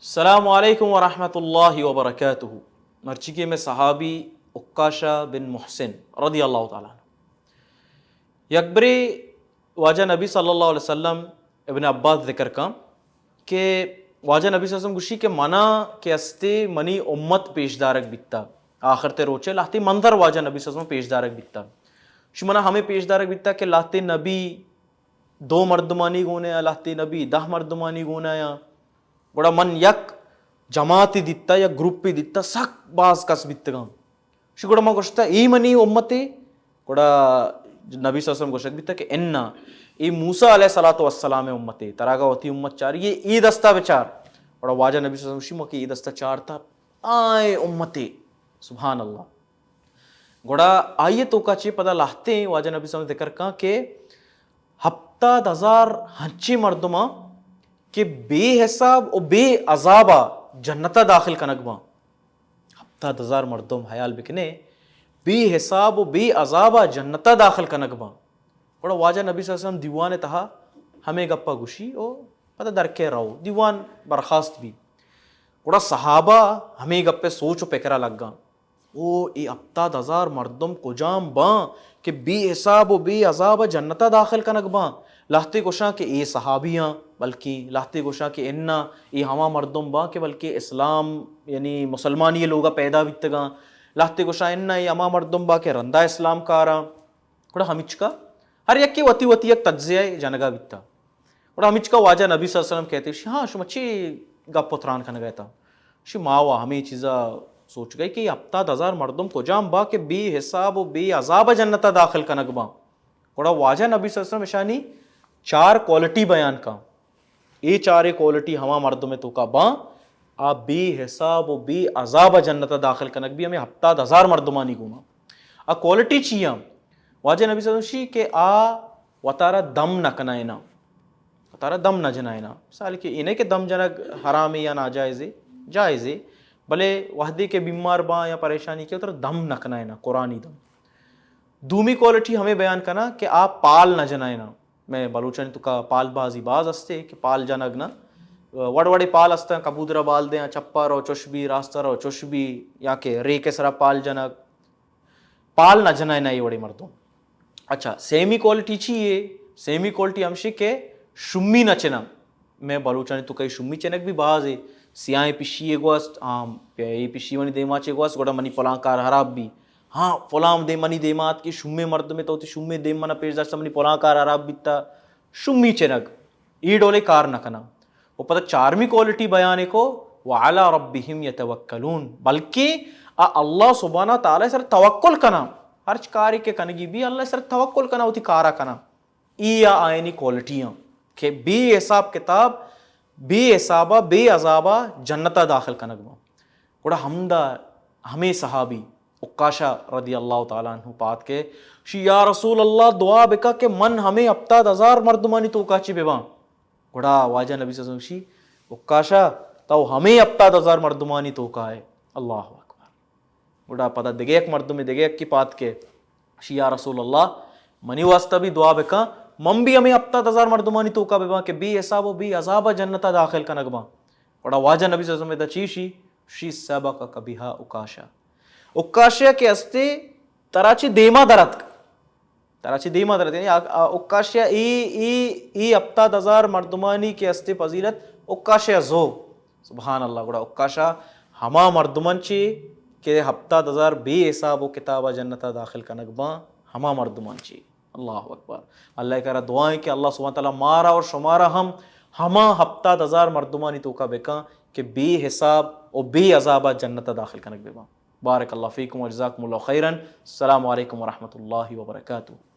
السلام علیکم ورحمۃ اللہ وبرکاتہ۔ مرچی کہ میں صحابی عکاشہ بن محصن رضی اللہ تعالیٰ عنہ، یک برے واجہ نبی صلی اللہ علیہ وسلم، ابن عباس ذکر کن کہ واجہ نبی صلی اللہ علیہ وسلم گوشی کہ منا کہ استے منی امت پیش دارگ بیتا، آخرت روچے لہتے منظر واجہ نبی صلی اللہ علیہ وسلم پیش دارگ بیتا۔ شی منا ہمیں پیش دارگ بیتا کہ لہتے نبی دو مردمانی گونے آ، لہتے نبی دہ مردمانی گونے آ۔ گڑا من یک جماعتی دیتا، یک گروپی دیتا، سک باز کس بیتگاں۔ شی گڑا ما گوشتا، اے منی امتے؟ گڑا نبی صلی اللہ علیہ وسلم گوشگ بیتا کہ انا، اے موسیٰ علیہ الصلوۃ والسلام امتے، تراگا وتی امت چاری، اے، اے دستا بچار۔ گڑا واجہ نبی صلی اللہ علیہ وسلم گوشی، ما کہ اے دستا چارتا، آئے امتے۔ سبحان اللہ۔ گڑا آئی توکا چے پدا لہتے واجہ نبی صلی اللہ علیہ وسلم ذکر کن کہ ہپتاد ہزار ہنچیں مردماں کہ بے حساب و بے عذابا جنتا داخل کنگ باں۔ ہپتاد ہزار مردم، حیال بکنے، بے حساب و بے عذابا جنتا داخل کنگ باں۔ گڑا واجہ نبی صلی اللہ علیہ وسلم دیوان تہا ہمیں گپا گوشی و پدا درکے رو، دیوان برخاست بی۔ گڑا صحابہ ہمیں گپے سوچ و پکرا لگاں۔ او اے ہپتاد ہزار مردم کجام باں کہ بے حساب و بے عذاب جنتا داخل کنگ باں؟ لہتے گوشاں کہ اے صحابیاں، بلکیں لہتے گوشاں کہ انا، اے ہما مردم باں کہ بلکہ اسلام، یعنی مسلمانی لوگا پیدا بیتگاں۔ لہتے گوشاں انا، اے ہما مردم باں کہ رندا اسلام کاراں۔ گڑا ہمچکا ہر یکے وتی وتی یک تجزیہ جنگا بیتا۔ گڑا ہمچکا واجہ نبی صلی اللہ علیہ وسلم کہتے شی، ہاں، شما چی گپ و تران کنگا اتاں؟ شی، ما وا ہمیں چیزا سوچ گئے کہ ہپتاد ہزار مردم کجام با کہ بے حساب و بے عذاب جنتا داخل کنگ باں۔ گڑا واجہ نبی صلی اللہ علیہ وسلم اشانی چار کوالٹی بیان کن۔ اے چارے کوالٹی ہما مردم توکا باں، آ بے حساب و بے عذاب جنتا داخل کنگ بی، ہمیں ہپتاد ہزار مردمانی گونا۔ آ کوالٹی چی ہم؟ واجہ نبی صلی اللہ علیہ وسلم شی کہ آ وتارا دم نہ کنائنا، وتارا دم نہ جنائنا۔ مثال کہ اے نہ کہ دم جنگ حرامے یا ناجائزے، جائزے، بلے وہدے کہ بیمار باں یا پریشانی کہ وتارا دم نہ کنائنا، قرآنی دم۔ دومی کوالٹی ہمیں بیان کنا کہ آ پال نہ جنائنا۔ میں بلوچانی توکا پال بازی باز ہستے کہ پال جنگ نہ، وڑ وڑے پال ہستن، کبوترا بال دیاں، چپا رو چوش بی، راستا رو چوش بی، یا کہ ریک سرا پال جنگ۔ پال نہ جنائنا اے وڑے مردم۔ اچھا، سیمی کوالٹی چی ہے؟ سیمی کوالٹی ہمشی کہ شمی نہ چناں۔ میں بلوچانی توکا شمی چنگ بی باز ہے۔ سیاہیں پشی گوست، ہاں، اے پشی منی دیما چے گوست، گڑا منی پلان کار حراب بی۔ ہاں، فلان دے منی دیما ات کہ شمی مردم تو تی شمی دیم منا پیش داشت، منی پلان کار حراب بیتا۔ شمی چنگ۔ اے ڈولے کار نہ کناں۔ و پدا چارمی کوالٹی بیان کو، وعلی ربہم یتوکلون، بلکہ آ اللہ سبحانہ تعالی سر توکل کناں۔ ہرچ کاری کہ کنگی بی، اللہ سر توکل کناں، وتی کارا کناں۔ ای آ آئینی کوالٹیاں کہ بے حساب کتاب، بے حسابا، بے عذابا جنتا داخل کنگ باں۔ گڑا ہمدا ہمے صحابی عکاشہ رضی اللہ تعالی عنہ پات کے شی، یا رسول اللہ، دعا بکا کہ من ہمے ہپتاد ہزار مردمانی توکا چی بباں۔ گڑا واجہ نبی صلی اللہ علیہ وسلم شی، عکاشہ، تو ہمے ہپتاد ہزار مردمانی توکا ہے۔ اللہ اکبر۔ گڑا پدا دگہ یک مردمے دگہ یکی پات کے شی، یا رسول اللہ، منی واسطہ بھی دعا بکن، من بھی ہمے ہپتاد ہزار مردمانی توکا بباں کہ بے حساب و بے عذابا جنتا داخل کنگ باں۔ گڑا واجہ نبی صلی اللہ علیہ وسلم ادا چی شی؟ شی، سبقک بها عکاشہ۔ عکاشہ کہ استے ترا چی دیما درتک۔ ترا چی دیما درتک۔ یعنی آ، آ، عکاشہ ای، ای، ای ہپتاد ہزار مردمانی کہ استے فضیلت عکاشہ زو۔ سبحان اللہ، گڑا عکاشہ ہما مردمان چی کہ ہپتاد ہزار بے حساب و کتابا جنتا داخل کنگ باں، ہما مردمان چی۔ اللہ اکبر۔ اللہ کرا دعائیں کہ اللہ سبحانہ تعالی مارا اور شمارا ہم ہما ہپتاد ہزار مردمانی توکا بکن کہ بے حساب و بے عذابا جنتا داخل کنگ بباں۔ بارک اللہ فیکم و جزاکم اللہ خیرا۔ السلام علیکم ورحمۃ اللہ وبرکاتہ۔